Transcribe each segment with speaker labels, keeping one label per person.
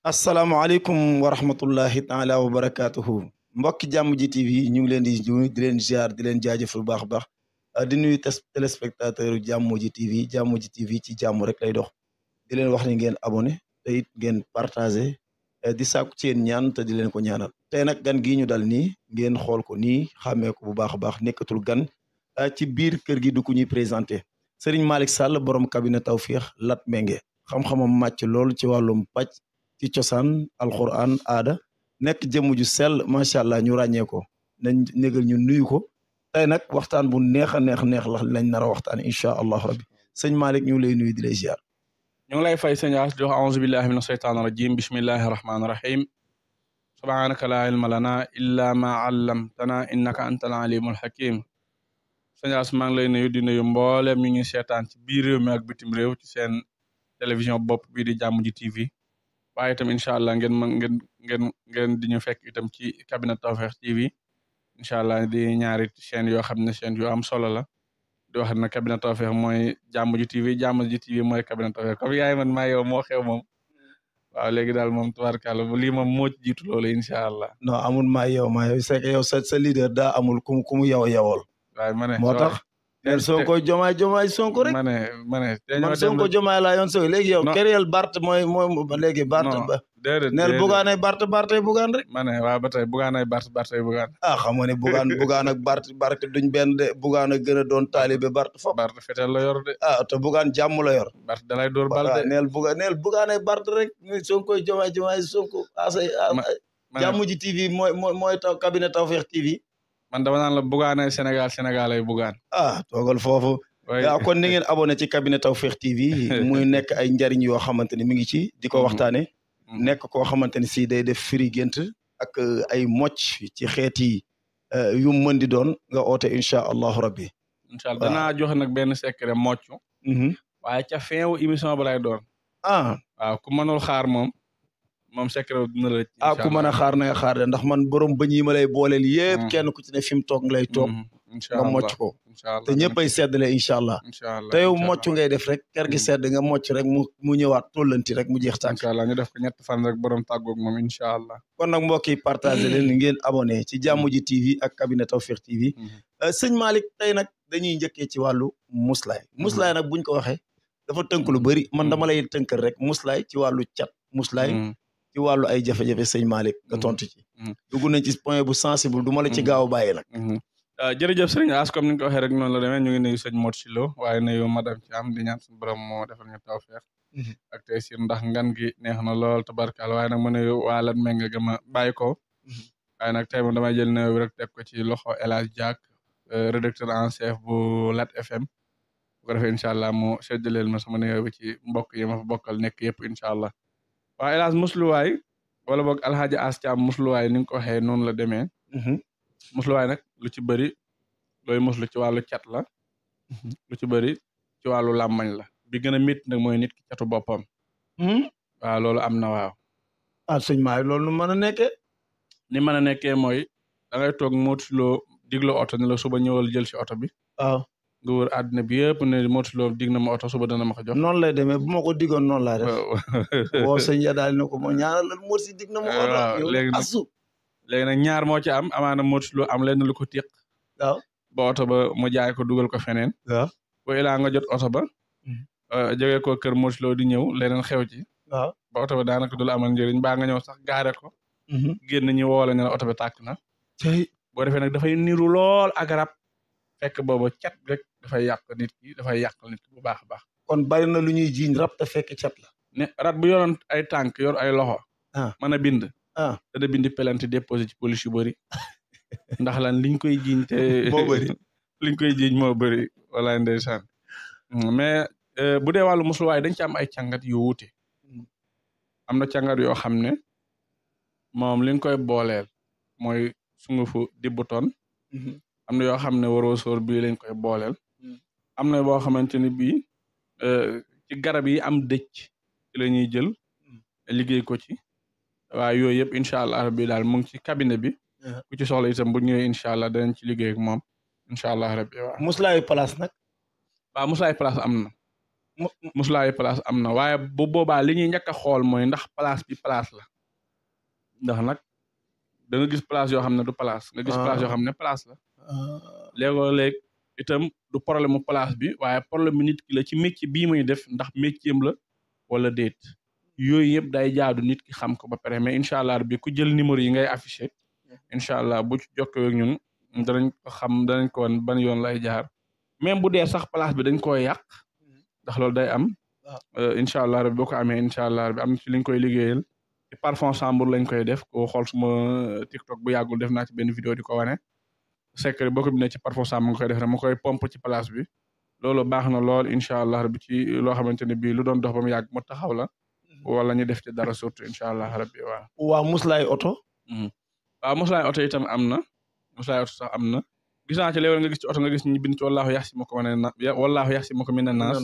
Speaker 1: asalaamaaleykum wa rahmatullahi taala wa barakaatuhu mbokki jàmm ji TV ñu ngi leen di nuyu di leen ziar di leen jaajëf bu baax a baax di nuyu téléspectateur jàmm ji TV jàmm ji TV ci jàmm rek lay dox di leen wax ni ngeen abonné te it ngeen partagé di sàkku ci yéen ñaan te di leen ko ñaanal tey nag gan gii ñu dal nii ngeen xool ko nii xàmmee ko bu baax a baax nekkatul gan ci biir kër gi du ku ñuy présenté Serigne Malick Sall borom cabinet Tawfekh Latmingué xam-xamam màcc lool ci wàllum pàcc ci cosaan alquran aada nekk jëmm ju sell macha allah ñu ràññee ko nañ négal ñu nuyu ko tey nag waxtaan bu neex a neex la lañ nar a waxtaan incha allahu rabbi sëñ Malick ñu ngi lay nuyu di lay ziar.
Speaker 2: ñu ngi lay fay sëñ As jox auzu billahi min asheytaan rajim bismillahi rahmaani rahim subhanaka laa ilma lana illa ma allamtana innaka antal alimul hakim sëñ As maa ngi lay nuyu di nuyu mboolem ñu ngi seetaan ci biir réew mi ak bitim réew ci seen télévision bopp bii di jàmm ji TV waaye itam incha allah ngeen di ñu fekk itam ci cabinet Tawfekh TV incha allah di ñaari chaîne yoo xam ne chaîne yu am solo la di wax ne cabinet Tawfekh mooy jàmm ji TV jàmm ji TV mooy cabinet Tawfekh comme yaay man maa yow moo xew moom waaw léegi daal moom tubaarkàlla lii moom moo ci jiitu loolu incha allah.
Speaker 1: non amul maa yow c'est que yow sa leader daa amul ku mu yow. waaye ma ne moo tax. neel Sonko jomaay Sonko rek.
Speaker 2: ma ne man
Speaker 1: Sonko jomaay laa yoon Sonko léegi yow. kéréel Bart mooy léegi Bart.
Speaker 2: déedéet
Speaker 1: neel bugaanay Bart bugaan rek.
Speaker 2: ma ne waaw ba tey bugaanay Bart bugaan.
Speaker 1: xam nga ne bugaan ak Bart duñ benn de bugaan a gën a doon taalibe Bart fop.
Speaker 2: Bart fetel la yor de.
Speaker 1: te bugaan jàmm la yor.
Speaker 2: Bart dalay door bal de.
Speaker 1: neel bugaanay Bart rek Sonko jomaay Sonko. jàmm ji TV mooy taw cabinet Tawfekh TV.
Speaker 2: man dama naan la bugaanay Sénégal ay bugaan.
Speaker 1: toogal foofu. waaw kon ni ngeen abonné ci cabinet Tawfekh TV muy nekk ay njariñ yoo xamante ni mi ngi ci di ko waxtaane nekk koo xamante ni si day def firi gént ak ay mocc ci xeeti yu mën di doon nga oote incha allahu rabbi.
Speaker 2: incha allah danaa joxe nag benn secret mocc. waaye ca fin wu émission ba lay doon. waaw ku mënul xaar moom secret dina la.
Speaker 1: ku mën a xaar na nga xaar de ndax man borom ba ñi ma lay booleel yëpp kenn ku ci ne fi mu toog lay toog. nga mocc ko te ñëppay seddale incha allah. te yow mocc ngay def rek kër gi sedd nga mocc rek mu ñëwaat tollanti rek mu jeex tànk.
Speaker 2: incha allah ñu def ko ñett fan rek borom tàggoog moom incha allah.
Speaker 1: kon nag mbokk yi partagé leen ngeen abonné ci jàmm ji TV ak cabinet Tawfekh TV. sëñ Malick tey nag dañuy njëkkee ci wàllu muslaay. muslaay nag buñ ko waxee dafa tënk lu bëri man dama lay tënkal rek muslaay ci wàllu cat muslaay. ci wàllu ay jafe-jafe sëñ Malick nga tontu ci. dugg nañ ci point bu sensible du ma la ci gaaw a bàyyi nag.
Speaker 2: jërëjëf sëriñ As comme ni nga ko waxee rek noonu la demee ñu ngi nuyu sëñ Modou Silo waaye nuyu madame Thiam di ñaan suñu borom moo defal ñu Tawfekh ak tey si ndax ngan gi neex na lool tabarkaal waaye nag ma nuyu waa Latmingué ga ma bàyyi ko waaye nag tey moom damay jël nuyu bi rek teg ko ci loxo El Hadj Diack rédacteur en chef bu Lat FM bu ko defee incha allah mu séddaleel ma sama nuyu bi ci mbokk yi ma fa bokkal nekk yëpp incha allah. waaw El Hadj musluwaay wala boog Alhaji As Thiam musluwaay ni nga ko waxee noonu la demee. musluwaay nag lu ci bëri looy muslu ci wàllu cat la. lu ci bëri ci wàllu làmmañ la. bi gën a métti nag mooy nit ki catu boppam. waaw loolu am na waaw.
Speaker 1: sëñ Maay loolu nu mën a nekkee.
Speaker 2: ni mën a nekkee mooy da ngay toog mootuloo diglo oto ne la suba ñëwal jël si oto bi.
Speaker 1: waaw.
Speaker 2: nga wër àddina bi yëpp ne mootuloo dig na ma oto suba dana ma ko jox.
Speaker 1: noonu lay demee bu ma ko digoon noonu laa def. woo sëñ ya daal ne ko moo ñaanal moot si dig na ma oto.
Speaker 2: waaw léegi nag ñaar moo ci am amaana mootuloo am lenn lu ko tiq.
Speaker 1: waaw
Speaker 2: ba oto ba mu jaay ko dugal ko feneen.
Speaker 1: waaw
Speaker 2: boo ilaa nga jot oto ba. jógee ko kër mootuloo di ñëw leneen xew ci.
Speaker 1: waaw
Speaker 2: ba oto ba daanaka du la amal njëriñ baa nga ñëw sax gaare ko. génn ñu woo la ne la oto bi tàkk na. boo defee nag dafay niru lool ak rab fekk boobu cat rek dafay yàq nit ki dafay yàqal nit ki bu baax a baax.
Speaker 1: kon bari na lu ñuy jiiñ rab te fekk cat la.
Speaker 2: ne rab bu yoroon ay tànk yor ay loxo. mën a bind. dana bindi plainte déposé ci police yu bëri. ndax lan liñ koy jiiñ te.
Speaker 1: moo bëri
Speaker 2: liñ koy jiiñ moo bëri walaay ndeysaan. mais bu dee wàllu musluwaay dañ ci am ay càngat yu wuute. am na càngat yoo xam ne moom liñ koy booleel mooy sungufu dibbutoon. am na yoo xam ne waroo sóor bii lañ koy booleel. am na boo xamante ni bii ci garab yi am dëcc ci la ñuy jël liggéey ko ci waaye yooyu yëpp incha allah rabbi daal mu ngi ci cabinet bi. ku ci soxla itam bu ñëwee incha allah danañ ci liggéey ak moom incha allah rabbi waaw.
Speaker 1: muslaayu place nag.
Speaker 2: waaw muslaayu place am na. muslaayu place am na waaye bu boobaa li ñuy njëkk a xool mooy ndax place bi place la ndax nag da nga gis place yoo xam ne du place nga gis place yoo xam ne place la léegoo-léeg itam du problème mu place bi waaye problème bi nit ki la ci métier bii muy def ndax métier am la wala déet yooyu yëpp day jaadu nit ki xam ko ba pare mais incha allah bi ku jël numéro yi ngay affiché incha allah bu ci jokkoo ak ñun danañ ko xam danañ ko wan ban yoon lay jaar même bu dee sax place bi dañ koy yàq ndax loolu day am incha allah rabbi boo ko amee incha allah rabbi am na ci liñ koy liggéeyal ci parfum chambre lañ koy def ko xool suma TikTok bu yàggul def naa ci benn vidéo di ko wane secret boo ko bindee ci parfum chambre nga koy def rek ma koy pompe ci place bi loolu baax na lool incha allah rabbi ci loo xamante ne bii lu doon dox ba mu yàgg mu taxaw la wala ñu def ci dara surtout incha allah rabbi waaw.
Speaker 1: waa muslaay oto.
Speaker 2: waaw muslaay oto itam am na muslaay oto sax am na gis naa ci léeg nga gis ci oto nga gis ñu bind ci wallaahu yaxsimuka mina naas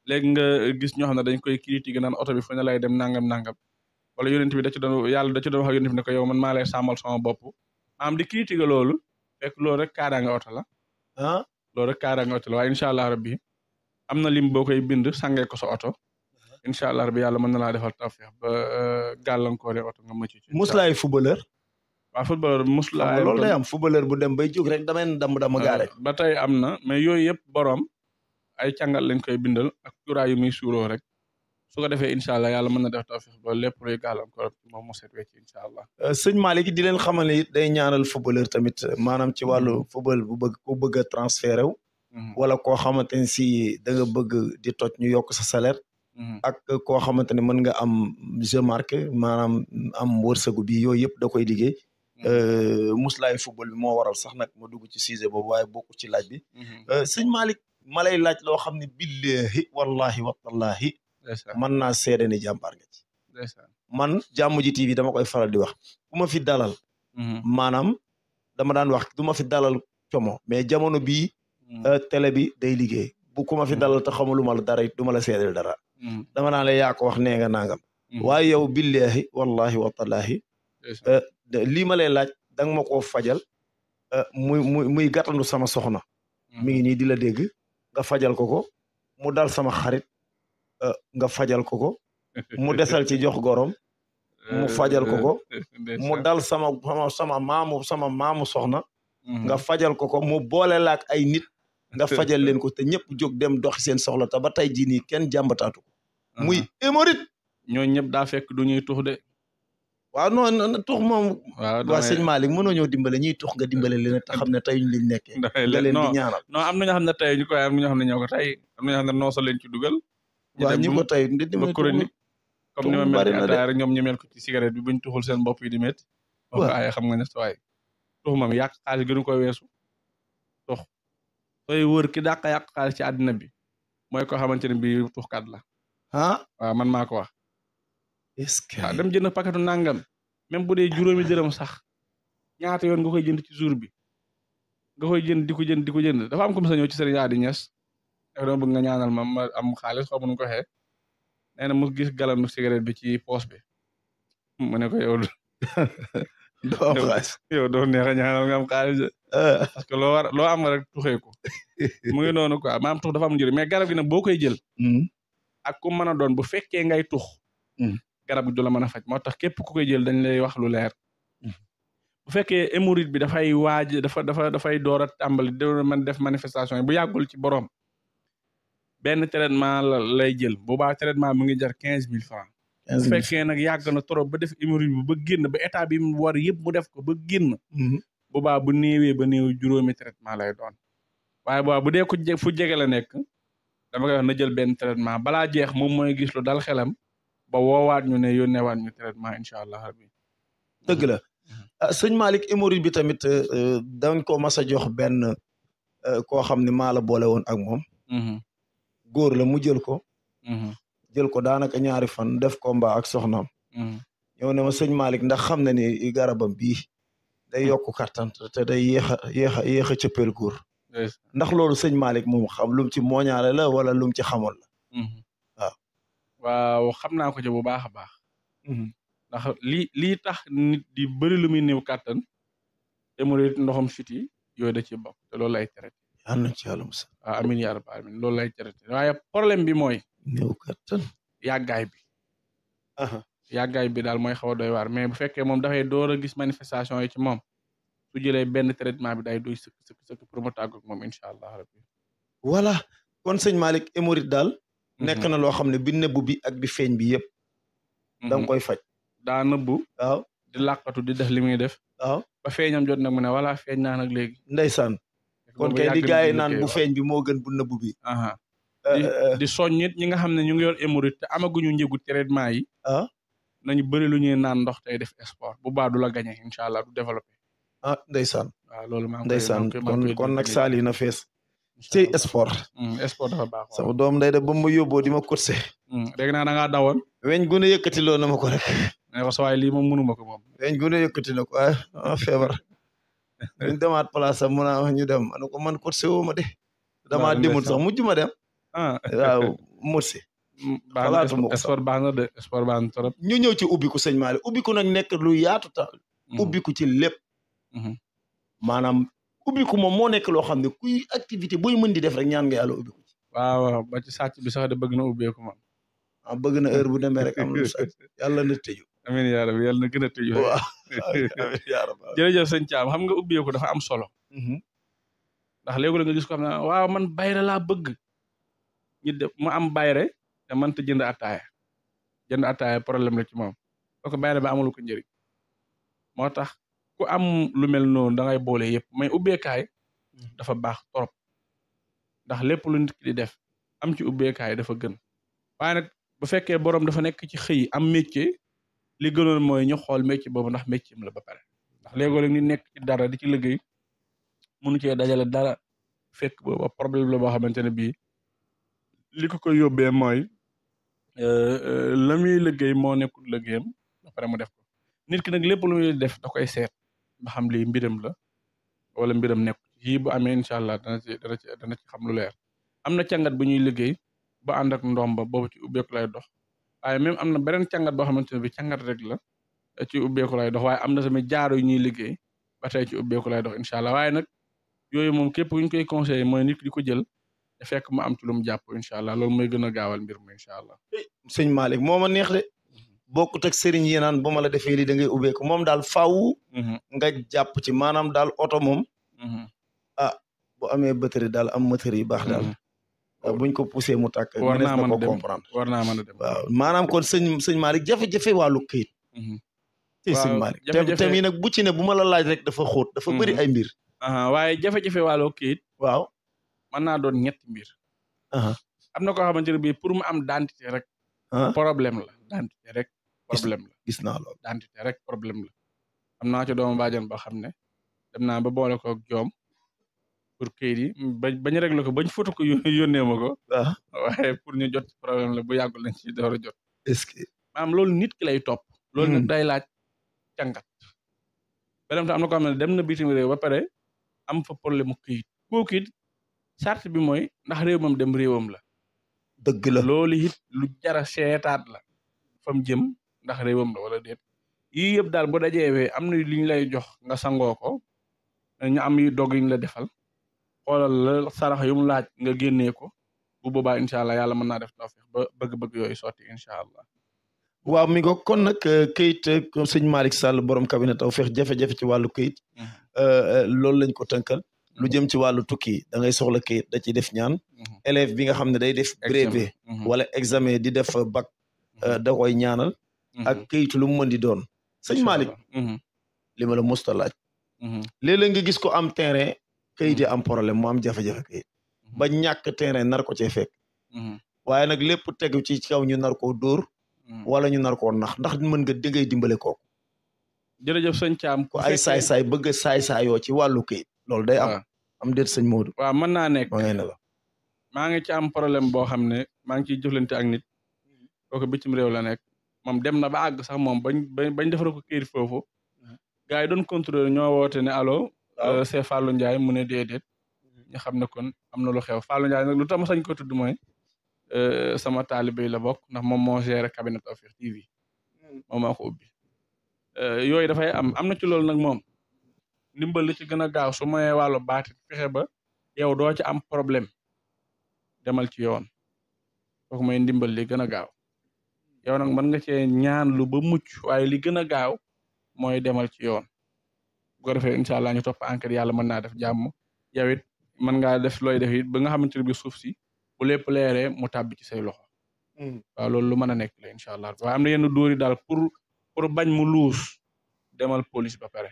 Speaker 2: léegi nga gis ñoo xam ne dañ koy critiquer naan oto bi fu ne lay dem nangam nangam wala yonent bi da ci doon yàlla da ci doon wax yonent bi ne ko yow man maa lay sàmmal sama bopp maanaam di critiquer loolu fekk loolu rek kaaraange oto la loolu rek kaaraange oto la waaye incha allah rabbi am na lim boo koy bind sàngee ko sa oto incha allah rabbi yàlla mën na laa defal tawfeex ba gàllankoore oto nga mëcc ci
Speaker 1: muslaay footballeur.
Speaker 2: waaw footballeur muslaay
Speaker 1: loolu day am footballeur bu dem bay jóg rek damay dam gaare.
Speaker 2: ba tey am na mais yooyu yëpp borom ay càngal lañ koy bindal ak cuuraay yu muy suuroo rek su ko defee incha allah yàlla mën na def tawfeex ba lépp luy gàllankoor moom mu set wecc incha allah.
Speaker 1: sëñ Malick di leen xamal ne it day ñaanal footballeur tamit maanaam ci wàllu football ku bëgg a transféré wu. wala koo xamante ne si da nga bëgg di toj ñu yokk sa salaire. ak koo xamante ne mën nga am jeu marqué maanaam am wërsëgu bi yooyu yëpp da koy liggéey. muslaayu football bi moo waral sax nag ma dugg ci sujet boobu waaye bokku ci laaj bi. sëñ Malick ma lay laaj loo xam ne billahi wallahi watallahi man naa seede ni jàmbaar nga ci. man Jàmm Ji TV dama koy faral di wax ku ma fi dalal. maanaam dama daan wax du ma fi dalal como mais jamono bii. télé bi day liggéey bu ku ma fi dalal te xamaluma la dara it du ma la seedeel dara. dama naan la yaa ko wax nee nga nangam. waaye yow billahi wallahi watallahi lii ma lay laaj danga ma koo fajal muy gàttandu sama soxna mi ngi nii di la dégg nga fajal ko mu dal sama xarit nga fajal ko mu desal ci jox gorom mu fajal ko mu dal sama maamu soxna nga fajal ko mu boole laak ay nit nga fajal leen ko te ñëpp jóg dem doxi seen soxla te ba tey jii nii kenn jàmbataatu ko muy hémorroïde
Speaker 2: ñoo ñëpp daa fekk du ñuy tux de
Speaker 1: waaw non tux moom waa sëñ Malick mënoo ñëw dimbale ñuy tux nga dimbale leen te xam ne tey ñu liñ nekkee nga leen di ñaanal
Speaker 2: non am na ñoo xam ne tey ñu koy am ñoo xam ne ñoo ko tey am na ñoo xam ne noosa leen ci dugal
Speaker 1: waaw ñi ko tey
Speaker 2: ba chronique comme ni ma mel ci ataaya rek ñoom ñu mel ko ci cigarette bi buñ tuxul seen bopp yi di métti waaye xam nga ne sawaay tux moom yàq xaalis gënu ko weesu tux sooy wër ki dàq yàq xaalis ci àddina bi mooy ko xamante ne bi tuxkat la waaw man maa ko wax
Speaker 1: est-ce que
Speaker 2: dem jënd paquetu nangam même bu dee juróomi dërëm sax ñaata yoon nga koy jënd ci jour bi nga koy jënd di ko jënd dafa am comme sa ñëw ci Serigne Adi Niass dafa dama bëgg nga ñaanal ma am xaalis xaw ma nu ko waxee nee na mu gis galanu cigarette bi ci poche bi mu ne ko yow
Speaker 1: doo am xaalis
Speaker 2: yow doo neex a ñaanal nga am xaalis parce que loo am rek tuxee ko mu ngi noonu quoi maanaam tux dafa am njëriñ mais garab gi nag boo koy jël ak ku mën a doon bu fekkee ngay tux garab gi du la mën a faj moo tax képp ku koy jël dañ lay wax lu leer bu fekkee hémorroïde bi dafay waaj dafay door a tàmbali man def manifestation yi bu yàggul ci borom benn traitement la lay jël boobaa traitement mu ngi jar 15 000 francs bu fekkee nag yàgg na trop ba def hémorroïde bi ba génn ba état bi mu war yëpp mu def ko ba génn boobaa bu néewee ba néew juróomi traitement lay doon waaye boobaa bu dee ku fu jege la nekk dama koy wax na jël benn traitement balaa jeex moom mooy gis lu dal xelam ba woowaat ñu ne yónneewaat ñu traitement incha allah rabbi
Speaker 1: dëgg la sëñ Malick hémorroïde bi tamit dañ ko mas a jox benn koo xam ne maa la boole woon ak moom góor la mu jël ko daanaka ñaari fan def combat ak soxnaam ñëw ne ma sëñ Malick ndax xam na ni garabam bii day yokk kattan te day yéex a cëppeel góor ndax loolu sëñ Malick moom xam lu mu ci mooñaale la wala lu mu ci xamoon la
Speaker 2: waaw xam naa ko ci bu baax a baax ndax lii tax nit di bëri lu muy néew kàttan hémorroïde ndoxam siti yooyu da ci bokk te loolu lay traité
Speaker 1: yal na ci yàlla musal.
Speaker 2: waaw amiin yaa rabbal aalamiin loolu lay traité waaye problème bi mooy
Speaker 1: néew kattan.
Speaker 2: yàggaay bi yàggaay bi daal mooy xaw a doy waar mais bu fekkee moom dafay door a gis manifestation yi ci moom su jëlee benn traitement bi day doy sëkk pour mu tàggu ak moom incha allah rabbi.
Speaker 1: voilà kon sëñ Malick hémorroïde daal. nekk na loo xam ne bi nëbbu bi ak bi feeñ bi yëpp. da nga koy faj.
Speaker 2: daa nëbbu.
Speaker 1: waaw
Speaker 2: di làqatu di def li muy def.
Speaker 1: waaw
Speaker 2: ba feeñam jot nag mu ne voilà feeñ naa nag léegi.
Speaker 1: ndeysaan. kon kay di gars yi naan bu feeñ bi moo gën bu nëbbu bi.
Speaker 2: di soññit ñi nga xam ne ñu ngi yor hémorroïde te amaguñu njëgu traitement yi. nañu bëri lu ñuy naan ndox tey def sport bu baax du la gagné incha allah du développé.
Speaker 1: ndeysaan.
Speaker 2: waaw loolu maa ngi
Speaker 1: ndeysaan kon nag saali na fees. ci sport.
Speaker 2: sport dafa baax.
Speaker 1: sama doom day def ba mu yóbboo di ma course.
Speaker 2: dégg naa da ngaa dawoon.
Speaker 1: weñ gu ne yëkkati loo na ma ko rek.
Speaker 2: ne ko sa waay lii moom mënuma ko moom.
Speaker 1: weñ gu ne yëkkati na ko feebar. ñu demaat place am mun a ñu dem ma ne ko man course woo ma de. damaa demul sax mujj ma dem. waaw mursi.
Speaker 2: baax na sport baax na de sport baax na trop.
Speaker 1: ñu ñëw ci ubbiku sëñ Malick ubbiku nag nekk lu yaatu ta ubbiku ci lépp. maanaam ubbiku moom moo nekk loo xam ne kuy activité buy mën di def rek ñaan nga yàlla ubbiku ci.
Speaker 2: waaw ba ci sàcc bi sax de bëgg na ubbeeku moom.
Speaker 1: bëgg na heure bu demee rek am lu sàcc yàlla na tëju.
Speaker 2: amiin yaa rabbi yàlla na gën a tëju.
Speaker 1: waaw amiin yaa rabbi.
Speaker 2: jërëjëf sëñ Thiam xam nga ubbeeku dafa am solo. ndax léegi la nga gis ko xam ne waaw man bayre laa bëgg. ñu def mu am bayre te mënta jënd ataaya problème la ci moom donc bayre ba amul ko njëriñ moo tax ku am lu mel noonu da ngay boole yëpp mais ubbeekaay dafa baax trop ndax lépp lu nit ki di def am ci ubbeekaay dafa gën waaye nag bu fekkee borom dafa nekk ci xëy am métier li gënoon mooy ñu xool métier boobu ndax métier la ba pare ndax léegoo ni nekk ci dara di ci liggéey mënu cee dajale dara fekk booba problème la boo xamante ne bii li ko koy yóbbee mooy la muy liggéey moo nekkul liggéeyam ba pare mu def ko nit ki nag lépp lu muy def da koy seet ba xam lii mbiram la wala mbiram nekk yii bu amee incha allah dana ci xam lu leer am na càngat bu ñuy liggéey ba ànd ak ndomba boobu ci ubbeeku lay dox waaye même am na beneen càngat boo xamante ne bi càngat rek la ci ubbeeku lay dox waaye am na tamit jaaro yu ñuy liggéey ba tey ci ubbeeku lay dox incha allah waaye nag yooyu moom képp ku ñu koy conseillé mooy nit ki di ko jël te fekk mu am ci lu mu jàpp incha allah loolu mooy gën a gaawal mbir mi incha allah.
Speaker 1: sëñ Malick moo ma neex de. bokkut ak sëriñ yi naan bu ma la defee lii da ngay ubbeeku moom daal faaw. nga jàpp ci maanaam daal oto moom. bu amee batterie daal am moteur yu baax daal. buñ ko poussé mu tàkk.
Speaker 2: war naa mën a dem
Speaker 1: comprendre
Speaker 2: war naa mën a dem.
Speaker 1: waaw maanaam kon sëñ Malick jafe-jafe wàllu këyit. waaw sëñ Malick te nag bu ci ne bu ma la laaj rek dafa xóot. dafa bëri ay mbir.
Speaker 2: waaye jafe-jafe wàllu këyit.
Speaker 1: waaw.
Speaker 2: mën naa doon ñetti mbir. am na koo xamante ne bii pour mu am identité rek. problème la identité rek. problème la
Speaker 1: gis naa loolu.
Speaker 2: identité rek problème la. am naa ci doomu baajan boo xam ne dem naa ba boole ko ak joom pour kayit yi bañ réglé ko bañ foto ko yónnee ma ko. waaye pour ñu jot ci problème la bu yàggul lañ ci door a jot.
Speaker 1: est-ce que.
Speaker 2: maanaam loolu nit ki lay topp. loolu nag day laaj càngat. beneen am na ko xam ne dem na bitim réew ba pare am fa problème mu kayit kooku it charte bi mooy ndax réew moom dem réewam la.
Speaker 1: dëgg la
Speaker 2: loolu it lu jara seetaat la fam jëm ndax réewam la wala déet yii yëpp daal bu dajeewee am na li ñu lay jox nga sangoo ko ñu am yu dog yi ñu la defal xoolal la sarax yu mu laaj nga génnee ko bu boobaa incha allah yàlla mën naa def tawfiq ba bëgg-bëgg yooyu sotti incha allah.
Speaker 1: waaw mi ngo kon nag këyit sëñ Malick Sall borom cabinet Tawfekh jafe-jafe ci wàllu këyit. loolu lañ ko tënkal. lu jëm ci wàllu tukki da ngay soxla këyit da ciy def ñaan. élève bi nga xam ne day def brevet. wala examen di def bac. da koy ñaanal. ak këyitu lu mu mën di doon. sëñ Malick. li ma la musta laaj. léeg-léeg nga gis ko am terrain. këyit yi am problème mu am jafe-jafe këyit. ba ñàkk terrain nar ko cee fekk. waaye nag lépp tegu ci kaw ñu nar koo dóor. wala ñu nar koo nax ndax mën nga dangay dimbale kooku.
Speaker 2: jërëjëf sëñ Thiam.
Speaker 1: ko ay saay-saay bëgg a saay-saayoo ci wàllu këyit. loolu day am déet sëñ Modou.
Speaker 2: waaw mën naa nekk.
Speaker 1: maa
Speaker 2: ngi ci am problème boo xam ne maa ngi ciy jëflante ak nit. kooku bitim réew la nekk. moom dem na ba àgg sax moom bañ defal ko këyit foofu. gars yi doon contrôler ñoo woote ne allo. c'est Fallou Ndiaye mu ne déedéet. ñu xam ne kon am na lu xew Fallou Ndiaye nag lu tax ma sañ ko tudd mooy. sama taalibe la bokk ndax moom moo géré cabinet Tawfekh TV. moom moo ko ubbi. yooyu dafay am na ci loolu nag moom. ndimbal li ci gën a gaaw su mayee wàllu baati fexe ba yow doo ci am problème demal ci yoon kooku mooy ndimbal li gën a gaaw yow nag mën nga cee ñaan lu ba mucc waaye li gën a gaaw mooy demal ci yoon bu ko defee incha allah ñu topp enquête yàlla mën naa def jàmm yow it mën ngaa def looy def it ba nga xamante ne bi suuf si bu lépp leeree mu tàbbi ci say loxo waaw loolu lu mën a nekk la incha allah waaye am na yenn dóor yi daal pour bañ mu luus demal police ba pare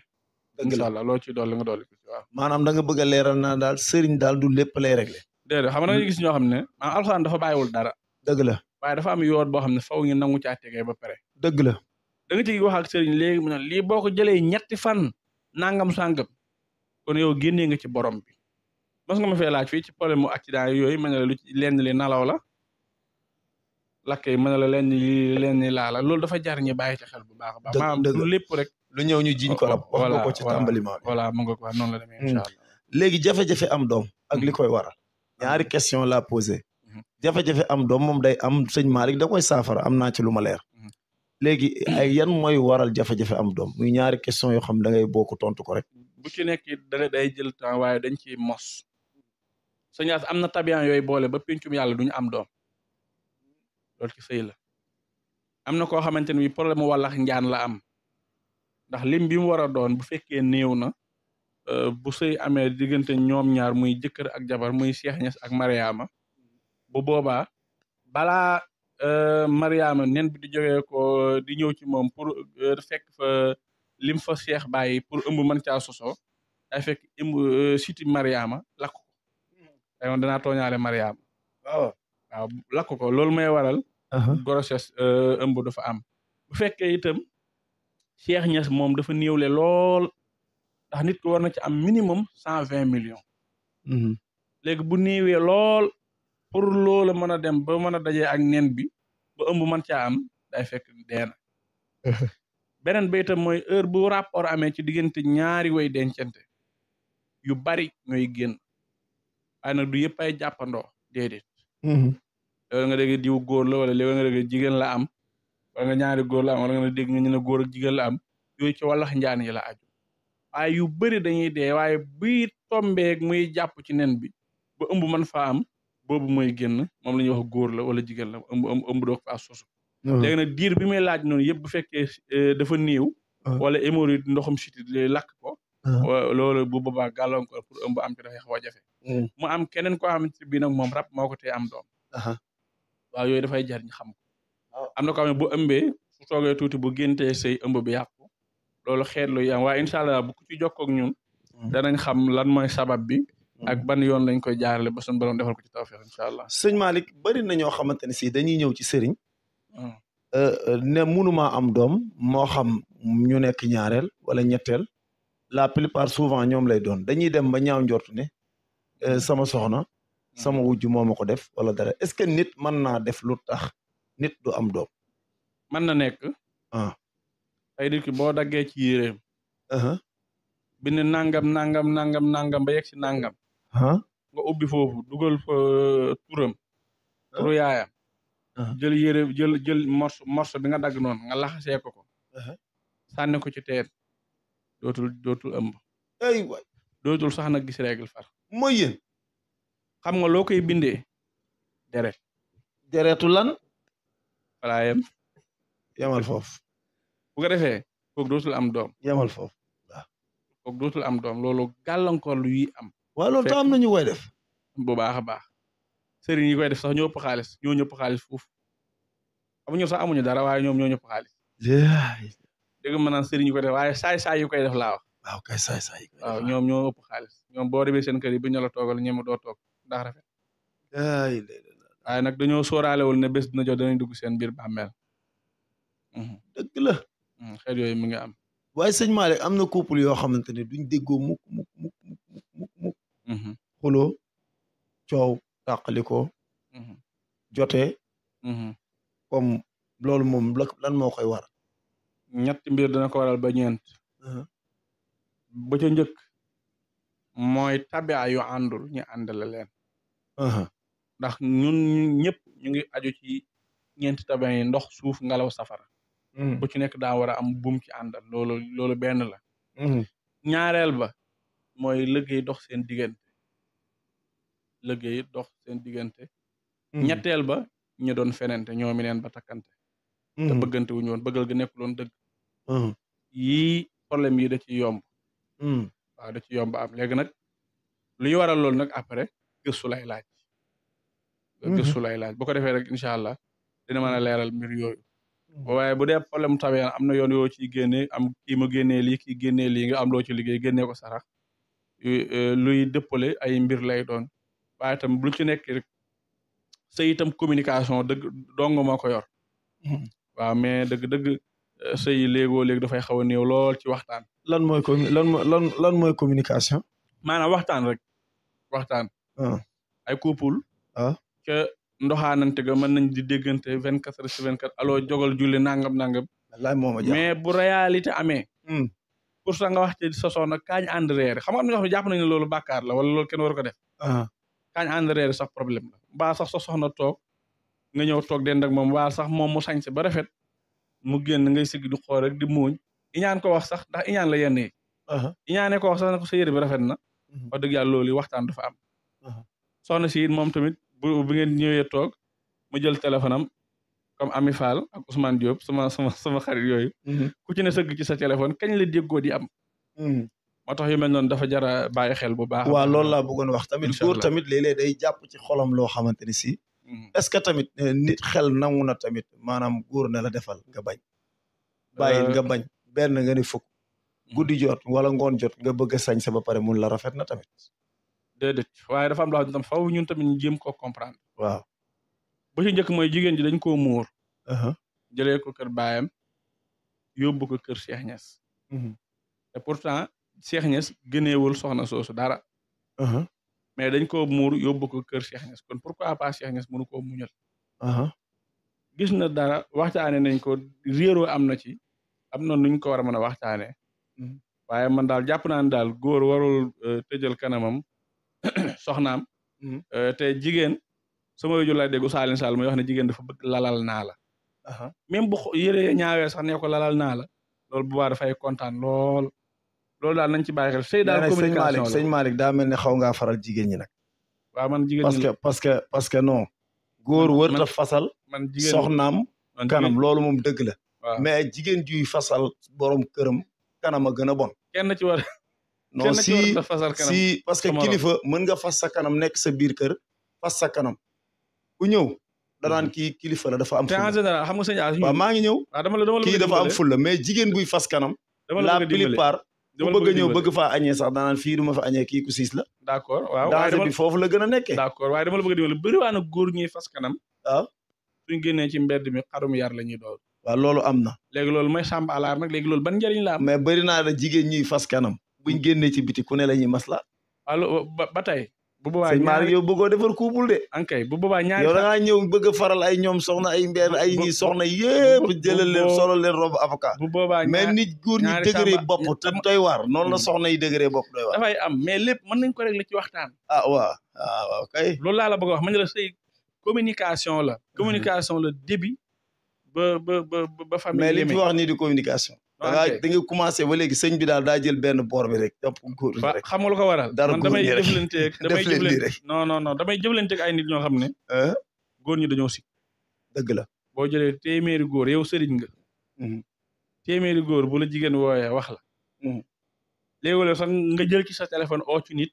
Speaker 2: incha allah loo ci dolli nga dolli ko ci waaw
Speaker 1: maanaam da nga bëgg a leeral naa daal sëriñ daal du lépp lay réglé
Speaker 2: déedéet xam nga nga gis ñoo xam ne maanaam alxuraan dafa bàyyiwul dara
Speaker 1: dëgg la
Speaker 2: waaye dafa am yoon boo xam ne faw ñu nangu caa tegee ba pare
Speaker 1: dëgg la
Speaker 2: da nga ci wax ak sëriñ léegi mu ne lii boo ko jëlee ñetti fan nangam sàngam kon yow génnee nga ci borom bi mos nga ma fee laaj fii ci problème mu accident yooyu mën na la lu ci lenn li nalaw la lakk yi mën na la lenn li laala loolu dafa jar ñi bàyyi ci xel bu baax a baax maanaam du lépp rek
Speaker 1: lu ñëw ñu jiñ ko rab wax nga ko ci tàmbaliment bi
Speaker 2: voilà mu nga ko wax noonu la demee incha allah
Speaker 1: léegi jafe-jafe am doom ak li koy waral ñaari question la posé jafe-jafe am doom moom day am sëñ Malick da koy saafara am naa ci lu ma leer léegi ay yan mooy waral jafe-jafe am doom muy ñaari question yoo xam da ngay bokk tontu ko rek
Speaker 2: bu ci nekk da day jël temps waaye dañ ci mos sëñaas am na tabian yooyu boole ba pencum yàlla duñu am doom loolu ci sëy la am na koo xamante ne bi problème mu wàllax njaan la am ndax lim bi mu war a doon bu fekkee néew na bu sëy amee diggante ñoom ñaar muy jëkkër ak jabar muy Cheikh Niass ak Mariama bu boobaa balaa Mariama nen bi di jógee ko di ñëw ci moom pour fekk fa lim fa Cheikh bàyyi pour ëmb mën caa sosoo day fekk ëmb siti Mariama lakk ko day woon danaa tooñaale Mariama waaw lakk ko loolu may waral grossesse ëmb dafa am bu fekkee itam Cheikh Niass moom dafa néewle lool ndax nit ko war na ci am minimum 120 millions léegi bu néewee lool pour loola mën a dem ba mën a dajee ak nen bi ba ëmb mën caa am day fekk deena beneen ba itam mooy heure bu rapport amee ci diggante ñaari way dencante yu bari ñooy génn waaye nag du yëpp ay jàppandoo déedéet léegi nga dégg diw góor la wala léegi nga dégg jigéen la am wala nga ñaari góor la am wala nga dégg ñu ne góor ak jigéen la am yooyu ci wàllax njaan yi la aju waaye yu bëri dañuy dee waaye buy tombeeg muy jàpp ci nen bi ba ëmb mën faa am boobu mooy génn moom la ñuy wax góor la wala jigéen la ëmb doog faa sosu léegi nag diir bi may laaj noonu yëpp bu fekkee dafa néew wala hémorroïde ndoxum siti lakk ko loolu bu boobaa gàllankoor pour ëmb am ci dafay xaw a jafe mu am keneen koo xamante bi nag moom rab moo ko tee am doom waaw yooyu dafay jar ñu xam ko am na ko xam ne bu ëmbee su toogee tuuti bu géntee sëy ëmb bi yàqu loolu xeet lu yam waaye incha allah bu ku ci jokkoo ak ñun danañ xam lan mooy sabab bi ak ban yoon lañ koy jaarale ba suñu borom defal ko ci tawfeex incha allah
Speaker 1: sëñ Malick bari na ñoo xamante ne si dañuy ñëw ci sëriñ ne mënumaa am doom moo xam ñu nekk ñaareel wala ñetteel la plupart souvent ñoom lay doon dañuy dem ba ñaaw njortu ne sama soxna sama wujj moo ma ko def wala dara est-ce que nit mën naa def lu tax nit du am doom
Speaker 2: mën na nekk ay nit ki boo daggee ci yéreem bind nangam ba yegg si nangam nga ubbi foofu dugal fa turam turu yaayam jël yére jël morso bi nga dagg noonu nga laxasee ko sànni ko ci teen dootul ëmb
Speaker 1: ay waay
Speaker 2: dootul sax nag gis règle far
Speaker 1: mooy yéen
Speaker 2: xam nga loo koy bindee
Speaker 1: deretu lan
Speaker 2: walaa yem
Speaker 1: yamal foofu
Speaker 2: bu ko defee kooku dootul am doom
Speaker 1: yamal foofu waaw
Speaker 2: kooku dootul am doom loolu gàllankoor lu yi am
Speaker 1: waaw loolu tam am na ñu koy def
Speaker 2: bu baax a baax sëriñ yi koy def sax ñoo ëpp xaalis ñoo ñëpp xaalis foofu amuñu sax amuñu dara waaye ñoom ñoo ñëpp xaalis dégg ma naan sëriñ yi koy def waaye saay-saay yu koy def laa wax
Speaker 1: waaw kay saay-saay
Speaker 2: waaw ñoom ñoo ëpp xaalis ñoom boo demee seen kër yi bu ñu la toogal ñeme doo toog ndax rafet waaye nag dañoo sóoraalewul ne bés dina jot danañ dugg seen biir bàmmeel
Speaker 1: dëgg la
Speaker 2: xeet yooyu mi ngi am
Speaker 1: waaye sëñ Malick am na couple yoo xamante ne duñ déggoo mukk xuloo coow tàqalikoo jotee comme loolu moom lan moo koy waral
Speaker 2: ñetti mbir dana ko waral ba ñeent ba ca njëkk mooy tabia yu àndul ñu àndale leen ndax ñun ñëpp ñu ngi aju ci ñeenti tabia yi ndox suuf ngelaw safara bu ci nekk daa war a am buum ci àndal loolu benn la ñaareel ba mooy liggéey dox seen diggante liggéey dox seen diggante ñetteel ba ñu doon fenente ñoomi neen ba takkante te bëggante wuñu woon bëggal ga nekkuloon dëgg yii problème yi da ci yomb waaw da ci yomb am léegi nag luy waral loolu nag après gëstu lay laaj bu ko defee rek incha allah dina mën a leeral mbir yooyu waaye bu dee problème tawee am na yoon yoo ciy génne am kii ma génnee lii kii génnee lii nga am loo ci liggéey génnee ko sarax luy dëppale ay mbir lay doon waaye itam lu ci nekk rek sëy itam communication dëgg dong moo ko yor waaw mais dëgg sëy léegoo léegi dafay xaw a néew lool ci waxtaan
Speaker 1: lan mooy communication
Speaker 2: maanaam waxtaan ay couple ca ndoxaanante ga mën nañ di déggante 24/24 aloo jogal julli nangam
Speaker 1: wallaay mooma
Speaker 2: mais bu réalité amee pour ça nga wax ci sa soxna kaañ ànd reer xam nga am na ñoo xam ne jàpp nañ ne loolu bàkkaar la wala loolu kenn waru ko def kaañ ànd reer sax problème la mbaa sax sa soxna toog nga ñëw toog dend ak moom waa sax moom mu sañse ba rafet mu génn ngay sigg di xool rek di muuñ iñaan ko wax sax ndax iñaan la yenn yi iñaane ko wax sax ne ko sa yére bi rafet na wax dëgg yàlla loolu waxtaan dafa am soxna si moom tamit bu ngeen ñëwee toog mu jël téléphone am comme Ami Fall ak Ousmane Diop sama xarit yooyu ku ci ne sëgg ci sa téléphone kañ la déggoo di am moo tax yu mel noonu dafa jara bàyyi xel bu baax
Speaker 1: waaw loolu laa bëggoon wax tamit góor tamit léeg-léeg day jàpp ci xolam loo xamante ni si est-ce que tamit nit xel nangu na tamit maanaam góor ne la defal nga bañ bàyyil nga bañ benn nga ni fukk guddi jot wala ngoon jot nga bëgg a sañ sa ba pare mun la rafet na tamit
Speaker 2: déedéet waaye dafa am loo xam ne tam faw ñun tamit ñu jéem koo comprendre
Speaker 1: waaw
Speaker 2: ba ci njëkk mooy jigéen ji dañ koo muur jëlee ko kër baayam yóbbu ko kër Cheikh Niass te pourtant Cheikh Niass gëneewul soxna soosu dara mais dañ koo muur yóbbu ko kër Cheikh Niass kon pourquoi pas Cheikh Niass mënu koo muñal gis na dara waxtaane nañ ko réeroo am na ci am na nuñ ko war a mën a waxtaane waaye man daal jàpp naa ne daal góor warul tëjal kanamam soxnaam te jigéen sama wéju lay dégg Saalin Sall muy wax ne jigéen dafa bëgg lalal naa la même bu yére ñaawee sax ne ko lalal naa la loolu bu baax dafay kontaan loolu daal nañ ci bàyyi xel sëy daal communication la
Speaker 1: sëñ Malick daa mel ne xaw ngaa faral jigéen ñi nag
Speaker 2: waaw man jigéen ñi
Speaker 1: parce que non góor wërta fasal
Speaker 2: man jigéen
Speaker 1: soxnaam kanam loolu moom dëgg la mais jigéen juy fasal borom këram kanam a gën a bon
Speaker 2: kenn ci war
Speaker 1: non si parce que kilifa mën nga fas sa kanam nekk sa biir kër fas sa kanam ku ñëw danaan kii kilifa la dafa am fulla
Speaker 2: en général xam nga sëñ
Speaker 1: waaw maa ngi ñëw kii dafa am fulla mais jigéen buy fas kanam la plupart bu bëgg a ñëw bëgg faa añee sax danaan fii du ma fa añee kii ku siis la
Speaker 2: d'accord waaw
Speaker 1: danger bi foofu la gën a nekkee
Speaker 2: d'accord waaye dama la bëgg a dimbali bëri waa na góor ñuy fas kanam
Speaker 1: waaw
Speaker 2: suñ génnee ci mbedd mi xarum yar la ñuy dool
Speaker 1: waaw loolu am na
Speaker 2: léegi loolu mooy sàmb alaar nag léegi loolu ban njëriñ la am
Speaker 1: mais bëri naa da jigéen ñuy fas kanam buñ génnee ci biti ku ne la ñuy masla
Speaker 2: allo ba tey bu boobaa
Speaker 1: sëñ Malick yow bëggoo defar couple de
Speaker 2: ankay bu boobaa ñaari
Speaker 1: yow da ngaa ñëw bëgg a faral ay ñoom soxna ay mbeer ay ñi soxna yëpp jëlal leen solo leen robe avocat
Speaker 2: bu boobaa
Speaker 1: mais nit góor ñi dëgëree bopp te doy waar noonu la soxna yi dëgëree bopp doy waar
Speaker 2: dafay am mais lépp mën nañ ko régler ci waxtaan
Speaker 1: waaw kay
Speaker 2: loolu laa la bëgg a wax man la sëy communication la début ba famille
Speaker 1: mais li fi wax nii di communication da nga commencé ba léegi sëñ bi daal daa jël benn boor bi rek topp góor bi rek
Speaker 2: xam nga lu ko waral
Speaker 1: dara
Speaker 2: man damay jëflanteeg
Speaker 1: rek
Speaker 2: non damay jëflanteeg ay nit ñoo xam ne góor ñi dañoo sikk
Speaker 1: dëgg la
Speaker 2: boo jëlee téeméeri góor yow sëriñ nga téeméeri góor bu la jigéen wooyee wax la léegi sax nga jël ci sa téléphone oo ci nit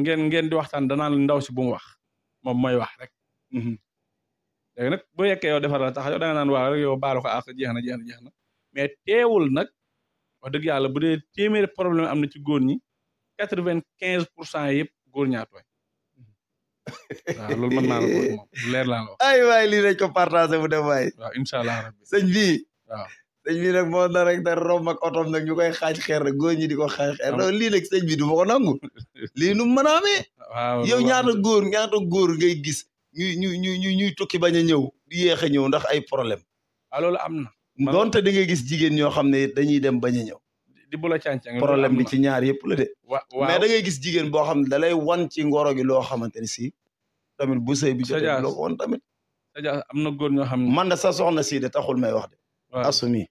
Speaker 2: ngeen di waxtaan danaan ndaw si bu mu wax moom mooy wax rek léegi nag bu yekkee yow defar la tax yow da nga naan waaw rek yow baalu ko ak jeex na mais teewul nag wax dëgg yàlla bu dee téeméeri problème am na ci góor ñi 95% yëpp góor ñaa tooñ waaw loolu mën naa la ko moom leer laa la wax
Speaker 1: ay waay lii dañ ko partagé bu dem waay
Speaker 2: waaw incha allah rabbi
Speaker 1: sëñ bii
Speaker 2: waaw
Speaker 1: sëñ bi nag moo na rek da romb ak otom nag ñu koy xaaj xeer rek góor ñi di ko xaaj xeer lii nag sëñ bi du ma ko nangu lii nu mën a amee yow ñaata góor ngay gis ñuy tukki bañ a ñëw di yéex a ñëw ndax ay problème
Speaker 2: waaw loolu am na
Speaker 1: doonte da ngay gis jigéen ñoo xam ne dañuy dem bañ a ñëw
Speaker 2: di bu la càncang
Speaker 1: problème bi ci ñaar yëpp la de mais da ngay gis jigéen boo xam ne da lay wan ci ngoro gi loo xamante ni si tamit bu sëy bi jotee loo ko wan tamit
Speaker 2: am na góor ñoo xam ne
Speaker 1: man da sa soxna si de taxul may wax de assumi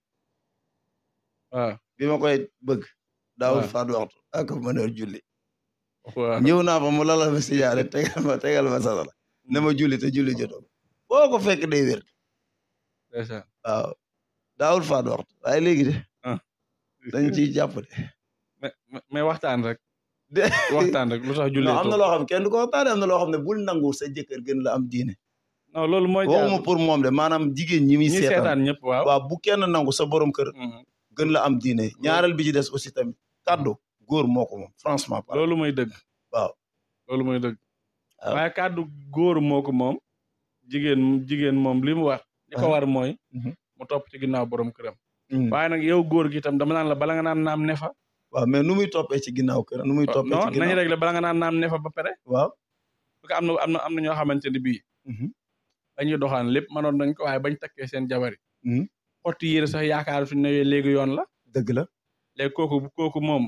Speaker 2: waaw
Speaker 1: bi ma koy bëgg daawul faat waxtu ak mënoor julli
Speaker 2: waaw
Speaker 1: ñëw naa fa mu lalal ma sijaare tegal ma satala ne ma julli te julli jotoo boo ko fekk day wér
Speaker 2: ndeysaan
Speaker 1: waaw daawul faat waxtu waaye léegi de dañ ciy jàpp de
Speaker 2: mais waxtaan rek waxtaan rek lu tax julli
Speaker 1: non am na loo xam kenn du ko waxtaane am na loo xam ne bul nangu sa jëkkër gën la am diine
Speaker 2: non loolu mooy
Speaker 1: waxuma pour moom de maanaam jigéen ñi muy seetaan
Speaker 2: ñëpp waaw
Speaker 1: waaw bu kenn nangu sa borom kër gën la am diine ñaareel bi ci des aussi tamit kàddu góor moo ko moom franchement
Speaker 2: loolu mooy dëgg
Speaker 1: waaw
Speaker 2: loolu mooy dëgg waaye kàddu góor moo ko moom jigéen moom li mu war li ko war mooy mu topp ci ginnaaw borom këram waaye nag yow góor gi itam dama naan la bala nga naan naam ne fa
Speaker 1: waaw mais nu muy toppee ci ginnaaw kër nu muy toppee ci ginnaaw
Speaker 2: nañu rek la bala nga naan naam ne fa ba pare
Speaker 1: waaw
Speaker 2: parce que am na ñoo xamante ni bii dañuy doxaan lépp mënoon nañ ko waaye bañ takkee seen jabar yi xotti yére sax yaakaar suñ ne léegi yoon la
Speaker 1: dëgg la
Speaker 2: léegi kooku moom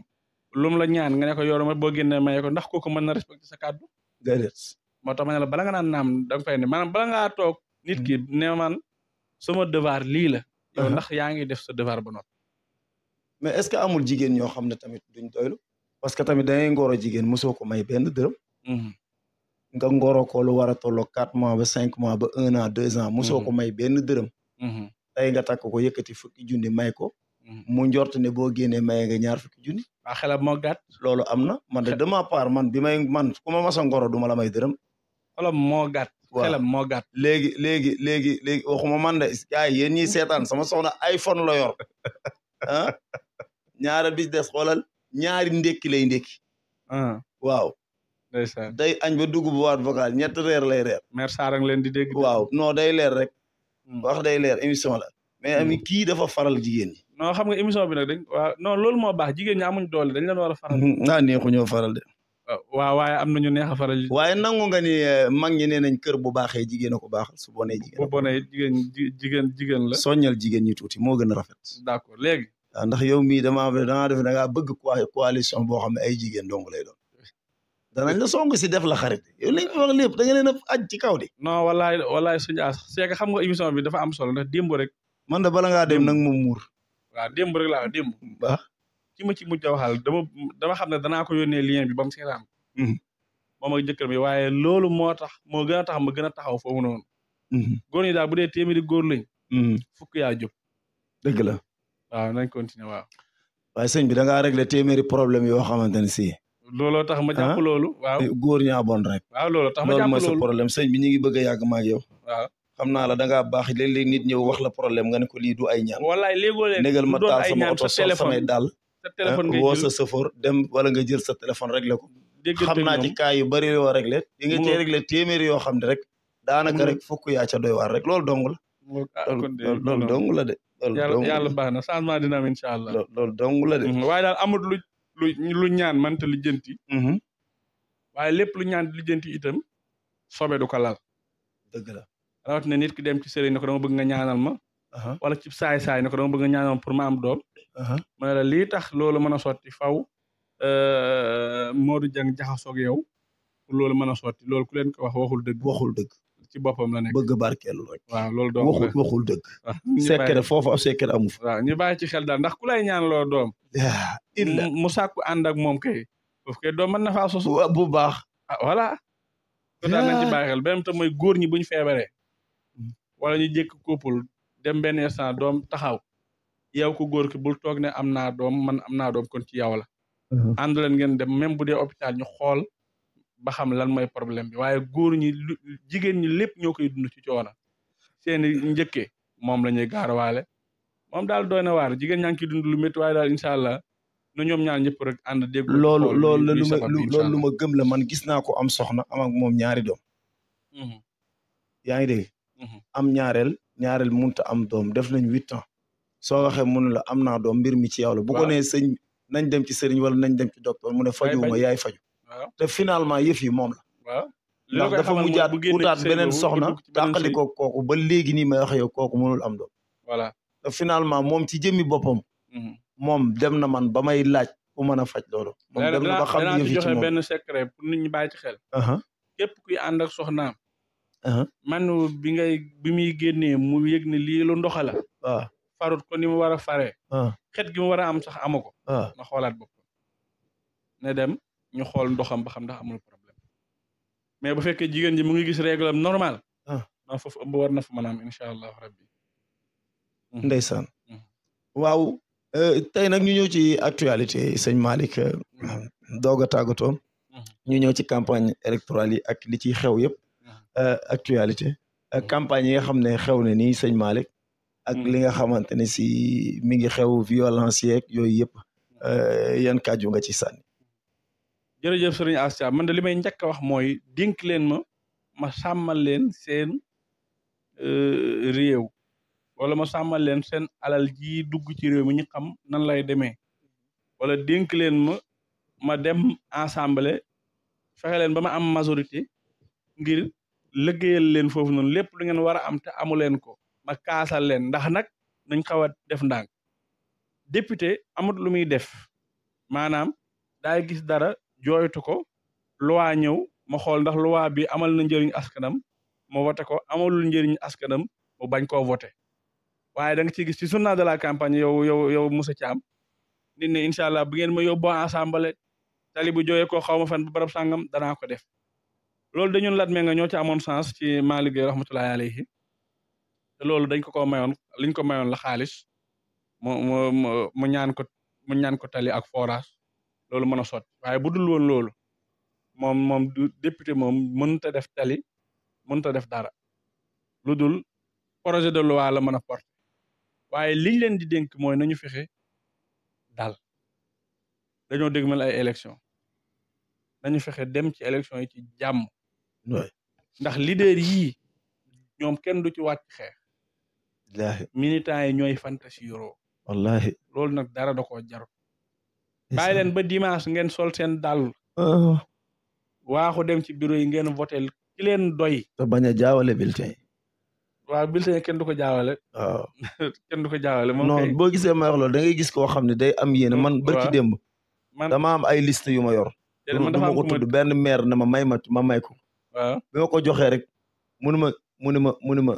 Speaker 2: lum la ñaan nga ne ko yoroma boo génnee maye ko ndax kooku mën na respecté sa kàddu
Speaker 1: déedéet
Speaker 2: moo tax ma ne la bala nga naan naam da nga fay ne maanaam bala ngaa toog nit ki ne man sama devoir lii la yow ndax yaa ngi def sa devoir ba noppi
Speaker 1: mais est-ce que amul jigéen ñoo xam ne tamit duñ doylu parce que tamit dangay ngoro jigéen mosoo ko may benn dërëm nga ngoro ko lu war a tolloo 4 mois ba 5 mois ba 1 an 2 ans mosoo ko may benn dërëm tey nga takk ko yëkkati fukki junni may ko mu njort ne boo génnee maye nga ñaar fukki junni
Speaker 2: waa xelam moo gàtt
Speaker 1: loolu am na man de ma part man bi may man ku ma masa ngoro du ma la may dërëm
Speaker 2: xelam moo gàtt xelam moo gàtt
Speaker 1: léegi waxuma man de gars yi yéen ñiy seetaan sama soxna iPhone la yor ah ñaara bis des xoolal ñaari ndékki lay ndékki waaw
Speaker 2: ndeysaan
Speaker 1: day añ ba dugg bu waat vocal ñett reer lay reer
Speaker 2: mère Sarang leen di dégg
Speaker 1: waaw non day leer rek wax day leer émission la mais ami kii dafa faral jigéen ñi
Speaker 2: non xam nga émission bi nag dañ waaw non loolu moo baax jigéen ñi amuñ doole dañ leen war a faral
Speaker 1: neexu ñoo faral de
Speaker 2: waaw waaye am nañu neex a faral
Speaker 1: waaye nangu nga ni mag ñi nee nañ kër bu baaxee jigéen a ko baaxal su bonee
Speaker 2: jigéen la
Speaker 1: soññal jigéen ñi tuuti moo gën a rafet
Speaker 2: d'accord léegi
Speaker 1: waaw ndax yow mii dangaa def da ngaa bëgg coalition boo xam ne ay jigéen dong lay doon danañ la song si def la xarit yow lañ wax lépp da nga leen a aj ci kaw de
Speaker 2: non wallaay suñu as c'est que xam nga émission bi dafa am solo ndax démb rek
Speaker 1: man de bala ngaa dem nag moom muur
Speaker 2: waaw démb rek laa démb
Speaker 1: baax
Speaker 2: ci ma ci mujj a waxal dama xam ne danaa ko yónnee lien bi ba mu seetaan moom ak jëkkër bi waaye loolu moo tax moo gën a tax ma gën a taxaw foofu noonu góor ñi daal bu dee téeméeri góor lañ fukk yaa jóg
Speaker 1: dëgg la
Speaker 2: waaw nañ continuer waaw
Speaker 1: waaye sëñ bi da ngaa régler téeméeri problème yoo xamante ne si
Speaker 2: looloo tax ma jàpp loolu waaw
Speaker 1: góor ñaa bon rek
Speaker 2: waaw looloo tax ma jàpp
Speaker 1: loolu mooy sa problème sëñ bi ñu ngi bëgg a yàgg maag yow
Speaker 2: waaw
Speaker 1: xam naa la da ngaa baax léeg-léeg nit ñëw wax la problème nga ne ko lii du ay ñaan
Speaker 2: wallaay léegoo-léeg
Speaker 1: négal ma taal sama oto sol samay daal
Speaker 2: sa téléphone ngay
Speaker 1: woo sa chauffeur dem wala nga jël sa téléphone réglé ko xam naa ci cas yu bari yoo réglé di nga cee réglé téeméeri yoo xam ne rek daanaka rek fukk yaa ca doy waar rek loolu dong la loolu dong la de
Speaker 2: yàlla baax na changement dina am incha allah
Speaker 1: loolu dong la de
Speaker 2: waaye daal amul lu ñaan mënta lijjanti waaye lépp lu ñaan lijjanti itam sobe du ko laal
Speaker 1: dëgg la
Speaker 2: rawatina nit ki dem ci sëriñ ne ko dama bëgg nga ñaanal ma wala ci saay-saay ne ko dama bëgg nga ñaanal ma pour ma am doom ma ne la lii tax loolu mën a sotti faw Modou Dieng jaxasoog yow pour loolu mën a sotti loolu ku leen ko waxul dëgg ci boppam la nekk
Speaker 1: bëgg barkeelu rek
Speaker 2: waaw loolu doom
Speaker 1: waxul dëgg secret foofu ab secret amu fa
Speaker 2: waaw ñu bàyyi ci xel daal ndax ku lay ñaan loo doom mu sàkku ànd ak moom kay foofu kay doom mën na faa sosu
Speaker 1: bu baax
Speaker 2: voilà ko daal nañ ci bàyyi xel beneen tam mooy góor ñi buñ feebaree wala ñu jékk couple dem benn instant doom taxaw yow ko góor ki bul toog ne am naa doom man am naa doom kon ci yow la ànd leen ngeen dem même bu dee hôpital ñu xool ba xam lan mooy problème bi waaye góor ñi jigéen ñi lépp ñoo koy dund ci coono seeni njëkkee moom la ñuy gaarawaale moom daal doy na waar jigéen ñaa ngi ciy dund lu métti waaye daal incha allah nu ñoom ñaar ñëpp rek ànd déglu
Speaker 1: loolu lu ma gëm la man gis naa ko am soxna am ak moom ñaari doom yaa ngi dégg am ñaareel munta am doom def nañ 8 ans soo waxee mënu la am naa doom mbir mi ci yow la bu ko nee sëñ nañ dem ci sëriñ wala nañ dem ci docteur mu ne fajuwuma yaay faju te finalement yëf yi moom la
Speaker 2: waaw
Speaker 1: ndax dafa mujjaat utaat beneen soxna tàqali ko kooku ba léegi nii may wax yow kooku mënul am doom
Speaker 2: voilà
Speaker 1: te finalement moom ci jëmmi boppam moom dem na man ba may laaj ku mën a faj loolu moom dem na ba xam yëf yi ci moom
Speaker 2: benn secret pour nit ñi bàyyi ci xel képp kuy ànd ak soxnaam man bi muy génnee mu yëg ne lii lu ndoxa la
Speaker 1: waaw
Speaker 2: farut ko ni mu war a faree xet gi mu war a am sax amu ko na xoolaat boppam ne dem ñu xool ndoxam ba xam ndax amul problème mais bu fekkee jigéen ji mu ngi gis règle am normal non foofu ëmb war na fa mën a am incha allahu rabbi
Speaker 1: ndeysaan waaw tey nag ñu ñëw ci actualité sëñ Malick doog a tàggatoo ñu ñëw ci campagne électorale yi ak li ciy xew yëpp actualité campagne yi nga xam ne xew na nii sëñ Malick ak li nga xamante ne si mi ngi xew violence yeeg yooyu yëpp yan kàddu nga ci sànni.
Speaker 2: jërëjëf sëriñ Astia man de li may njëkk a wax mooy dénk leen ma sàmmal leen seen réew wala ma sàmmal leen seen alal ji dugg ci réew mi ñu xam nan lay demee wala dénk leen ma dem assemblée fexe leen ba ma am majorité ngir liggéeyal leen foofu noonu lépp lu ngeen war a am te amu leen ko ma kaasal leen ndax nag nañ xaw a def ndànk député amut lu muy def maanaam daay gis dara jooytu ko loi ñëw ma xool ndax loi bi amal na njëriñ askanam ma voté ko amalul njëriñ askanam mu bañ koo voté waaye da nga ciy gis ci journal de la campagne yow Moussa Thiam nit ne incha allah bu ngeen ma yóbboo assemblée tali bu jooyee koo xaw ma fan bu barab sàngam danaa ko def loolu dañun lat me nga ñoo ci amoon sens ci Malick Gueye rahmatullahi alayhi te loolu dañ ko mayoon liñ ko mayoon la xaalis mu ñaan ko tali ak forage loolu mën a sotti waaye bu dul woon loolu moom du député moom mënut a def tali mënut a def dara lu dul projet de loi la mën a porter waaye liñ leen di dénk mooy nañu fexe daal dañoo dégmal ay élection nañu fexe dem ci élection yi ci jàmm ndax leader yii ñoom kenn du ci wàcc xeex
Speaker 1: wallaahi
Speaker 2: militants yi ñooy fantasiro
Speaker 1: wallaahi
Speaker 2: loolu nag dara da koo jarut bàyyi leen ba dimanche ngeen sol seen dàll waaxu dem ci bureau yi ngeen votel ki leen doy
Speaker 1: te bañ a jaawale bulletin yi
Speaker 2: waaw bulletin yi kenn du ko jaawale
Speaker 1: waaw
Speaker 2: kenn du ko jaawale moom
Speaker 1: non boo gisee may wax loolu da ngay gis koo xam ne day am yéene man barki démb dama am ay liste yu ma yor du ma ko tudd benn maire na ma may ko
Speaker 2: waaw
Speaker 1: bi ma ko joxee rek munu ma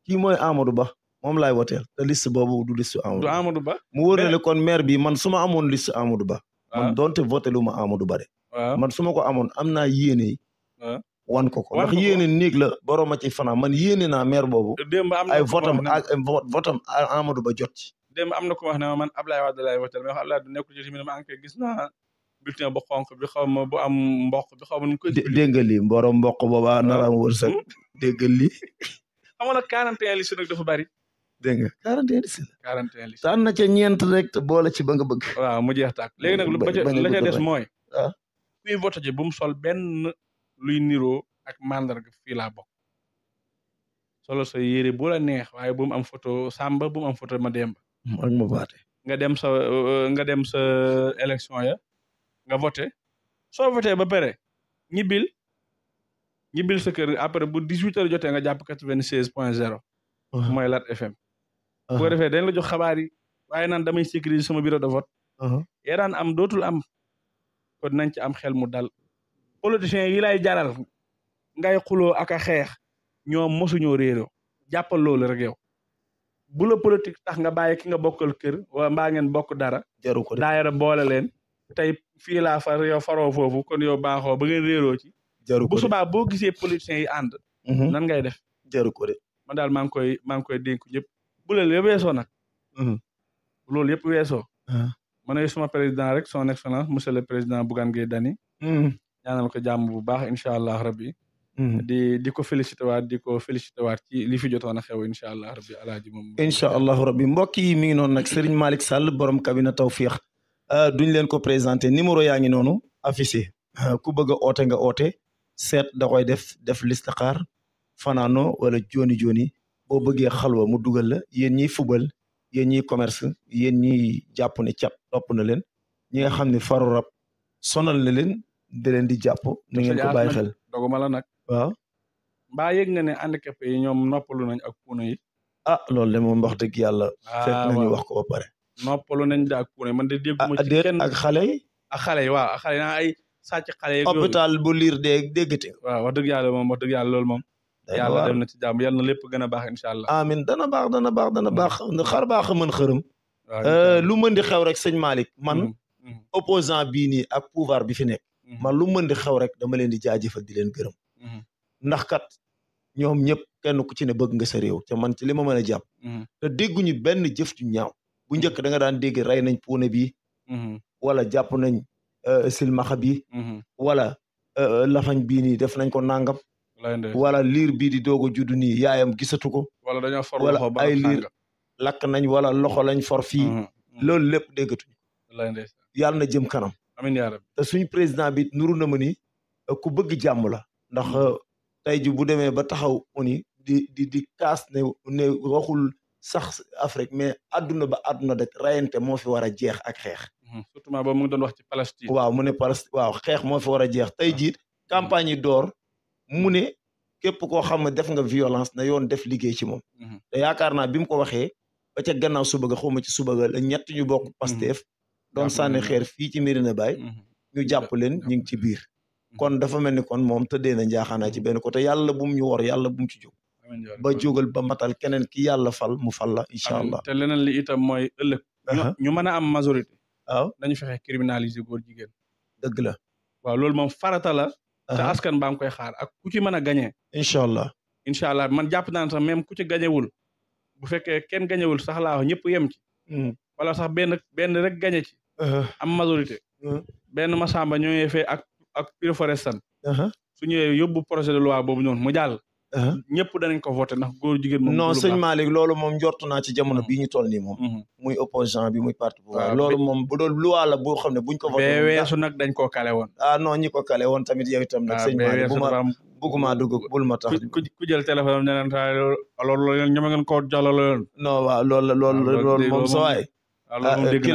Speaker 1: kii mooy Amadou Ba moom laay woteel te liste boobu du liste Amadou
Speaker 2: Ba
Speaker 1: mu wóor na le kon maire bi man su ma amoon liste Amadou Ba man doonte voté lu ma Amadou Ba de man su ma ko amoon am naa yéene wan ko ndax yéene néeg la borom a ci fanaan man yéene naa maire boobu ay votam Amadou Ba jot ci
Speaker 2: démb am na ko wax ne man Ablaye Wade laay voté mais wax Ablaye du nekkul ci mi ma enquête gis naa bulletin bu xonk bi xaw ma bu am mboq bi xaw ma nu mu koy
Speaker 1: dégg nga lii borom mboq booba naraam wërsëg dégg nga lii
Speaker 2: xam nga nag 41 liste nag dafa bari
Speaker 1: dégg nga 41 liste
Speaker 2: 41 liste
Speaker 1: tànn na ca ñeent rek te boole ci ba nga bëgg
Speaker 2: waaw mu jeex tàkk léegi nag la ca des mooy kuy voté ji bu mu sol benn luy niroo ak mandarga fii laa bokk solo sa yére bu la neex waaye bu mu am photo Samba bu mu am photo Mademba
Speaker 1: ak ma baate
Speaker 2: nga dem sa élection ya nga voté soo voté ba pare ñibbil sa kër après bu 18h jotee nga jàpp 96.0 mooy Lat FM bu ko defee dañ la jox xabaar yi waaye naan damay sécuriser sama bureau de vote yaa daan am dootul am kon nañ ci am xel mu dal politiciens yi lay jaral ngay xuloo ak a xeex ñoom mosuñoo réeroo jàppal loolu rek yow bu la politique tax nga bàyyi ki nga bokkal kër wala mbaa ngeen bokk dara
Speaker 1: jaru ko
Speaker 2: daayira boole leen tey fii laa far yow faroo foofu kon yow baaxoo ba ngeen réeroo ci
Speaker 1: jaru ko
Speaker 2: bu subaa boo gisee politiciens yi ànd nan ngay def
Speaker 1: jaru ko de
Speaker 2: man daal maa ngi koy dénk ñëpp bu loolu yëpp weesoo nag loolu yëpp weesoo ma ne suma président rek son excellence monsieur le président Bougane Gueye Dany ñaanal ko jàmm bu baax incha allah rabbi di ko félicité waat ci li fi jotoon a xew incha allah rabbi alaaji moom
Speaker 1: incha allahu rabbi mbokk yi mi ngi noonu nag Serigne Malick Sall borom cabinet Tawfekh duñ leen ko présenté numéro yaa ngi noonu affiché ku bëgg a oote nga oote seet da koy def listixaar fanaano wala joni boo bëggee xalwa mu dugal la yéen ñiy fubal yéen ñiy commerce yéen ñiy jàpp ne cat topp na leen ñi nga xam ne faru rab sonal na leen da leen di jàpp na ngeen ko bàyyi xel
Speaker 2: doguma la nag
Speaker 1: waaw
Speaker 2: mbaa yëg nga ne handicapé yi ñoom noppalu nañ ak puuna yi
Speaker 1: loolu de moom wax dëgg yàlla fekk nañu wax ko ba pare
Speaker 2: noppalu nañ da ak puuna yi man de dégguma ci kenn
Speaker 1: ak xale yi
Speaker 2: ak xale yi waaw ak xale yi naa ay sàcc xale yi
Speaker 1: hôpital bu liir dee déggate
Speaker 2: waaw wax dëgg yàlla loolu moom yàlla dem na ci jàmm yàlla na lépp gën a baax incha allah
Speaker 1: amin dana baax xar baax mën xërëm lu mën di xew rek sëñ Malick man opposant bii nii ak pouvoir bi fi nekk man lu mën di xew rek dama leen di jaajëfal di leen gërëm ndax kat ñoom ñëpp kenn ku ci ne bëgg nga sa réew te man ci li ma mën a jàpp te dégguñu benn jëf ju ñaaw bu njëkk da nga daan dégg rey nañ puune bi wala jàpp nañ silmaxa bi wala lafañ bii nii def nañ ko nangam wala liir bii di doog a juddu nii yaayam gisatu ko
Speaker 2: wala dañoo for
Speaker 1: wala
Speaker 2: loxo
Speaker 1: ay liir lakk nañ wala loxo lañ for fii loolu lépp déggatuñu yàlla na jëm kanam
Speaker 2: amiin yaa rabbi
Speaker 1: te suñ président bi nuru na ma ni ku bëgg jàmm la ndax tey ji bu demee ba taxaw ni di kaas ne waxul sax Afrique mais àdduna ba àdduna da rayante moo fi war a jeex ak xeex
Speaker 2: surtout ba mu ngi doon wax ci Palestine
Speaker 1: waaw mu ne Palestine waaw xeex moo fi war a jeex tey jii campagne yi door mu ne képp koo xam ne def nga violence na yoon def liggéey ci moom te yaakaar naa bi mu ko waxee ba ca gannaaw suba ga xawma ci suba ga la ñett ñu bokk Pastef doon sànni xeer fii ci Médina Baye ñu jàpp leen ñu ngi ci biir kon dafa mel ni kon moom tëddee na njaaxaanaa ci benn côté yàlla bu mu ñu wor yàlla bu mu ci jóg ba jógal ba matal keneen ki yàlla fal mu fal la incha allah
Speaker 2: te leneen li itam mooy ëllëg ñu mën a am majorité
Speaker 1: waaw
Speaker 2: nañu fexe criminaliser góor jigéen
Speaker 1: dëgg la
Speaker 2: waaw loolu moom farata la te askan baa ngi koy xaar ak ku ci mën a gañee incha allah man jàpp naa ne sax même ku ci gañewul bu fekkee kenn gañewul sax laa wax ñëpp yem ci wala sax benn rek gañe ci am majorité benn Massamba ñëwee fee ak Pire Forestan su ñëwee yóbbu projet de loi boobu noonu mu jàll ñëpp danañ ko voté ndax góor jigéen moom
Speaker 1: non sëñ Malick loolu moom njortu naa ci jamono bii ñu toll nii moom muy opposant bi muy parti pouvoir loolu moom bu doon loi la boo xam ne buñ ko voté
Speaker 2: weesu nag dañ koo kale woon
Speaker 1: non ñi ko kale woon tamit yow itam nag sëñ Malick bugguma dugg bul ma tax
Speaker 2: ku jël téléphone am neneen ta loolu ñama ngeen koo jàllalo yoon
Speaker 1: non waaw loolu moom sa waay ki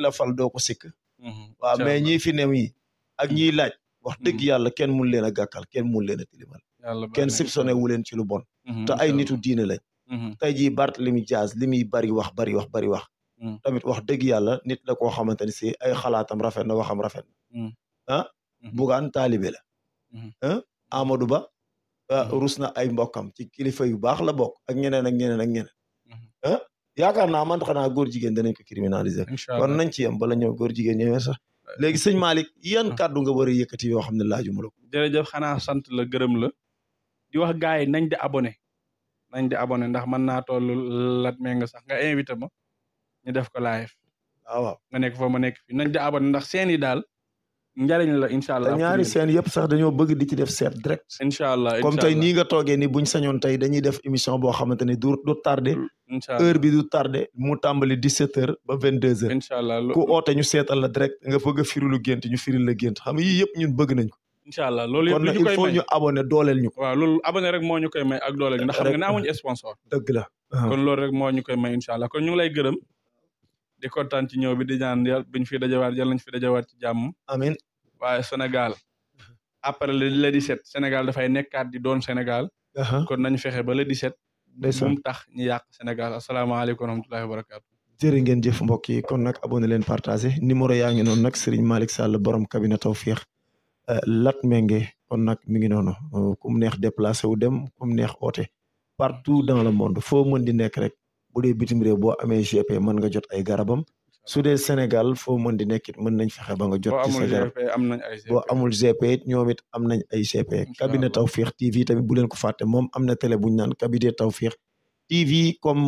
Speaker 1: la fal doo ko sikk waaw mais ñii fi new yi ak ñiy laaj wax dëgg yàlla kenn mun leen a gàkkal kenn mun leen a tilimal kenn soupçonné wu leen ci lu bon te ay nitu diine lañ tey jii Barthélémy Dias li muy bari wax tamit wax dëgg yàlla nit la koo xamante ni si ay xalaatam rafet na waxam rafet na Bougane taalibe la Amadou Ba rus na ay mbokkam ci kilifa yu baax la bokk ak ñeneen yaakaar naa man xanaa góor jigéen danañ ko criminaliser kon nañ ci yem bala ñëw góor jigéen ñëwee sax léegi sëñ Malick yan kàddu nga war a yëkkati yoo xam ne laajuma la ko
Speaker 2: jërëjëf xanaa sant la gërëm la di wax gars yi nañ di abonné ndax mën naa toll lat mee nga sax nga invité ma ñu def ko live
Speaker 1: waaw
Speaker 2: nga nekk fa ma nekk fi nañ di abonné ndax seen yi daal njariñ la incha allah
Speaker 1: ñaari seen yëpp sax dañoo bëgg di ci def seet direct
Speaker 2: incha allah
Speaker 1: comme tey nii nga toogee ni buñ sañoon tey dañuy def émission boo xamante ni du tardé heure bi du tardé mu tàmbali 17 heures ba 22 heures
Speaker 2: incha allah
Speaker 1: ku oote ñu seetal la direct nga bëgg a firilu gént ñu firil la gént xam nga yii yëpp ñun bëgg nañ ko
Speaker 2: incha allah loolu yëpp
Speaker 1: kon nag il faut ñu abonné dooleel ñu ko
Speaker 2: waaw loolu abonné rek moo ñu koy may ak dooleel ñu ndax xam nga ne amuñ sponsor
Speaker 1: dëgg la
Speaker 2: kon loolu rek moo ñu koy may incha allah kon ñu ngi lay gërëm di kontaan ci ñëw bi di ñaan yàlla biñ fi dajawaat yàlla nañ fi dajawaat ci jàmm
Speaker 1: amiin
Speaker 2: waaye Sénégal après le 17 Sénégal dafay nekkaat di doon Sénégal kon nañ fexe ba le 17 bu mu tax ñu yàq Sénégal asalaamaaleykum wa rahmatullahi wa barakaatu
Speaker 1: jërë ngeen jëf mbokk yi kon nag abonné leen partagé numéro yaa ngi noonu nag Serigne Malick Sall borom cabinet Tawfekh Latmingué kon nag mi ngi noonu ku mu neex déplacé wu dem ku mu neex oote partout dans le monde foo mën di nekk rek bu dee bitim réew boo amee GP mën nga jot ay garabam su dee Sénégal foo mën di nekkit mën nañ fexe ba nga jot ci sa garab boo amul GP it ñoom it am nañ ay GP cabinet Tawfekh TV tamit bu leen ko fàtte moom am na télé bu ñu naan cabinet Tawfekh TV comme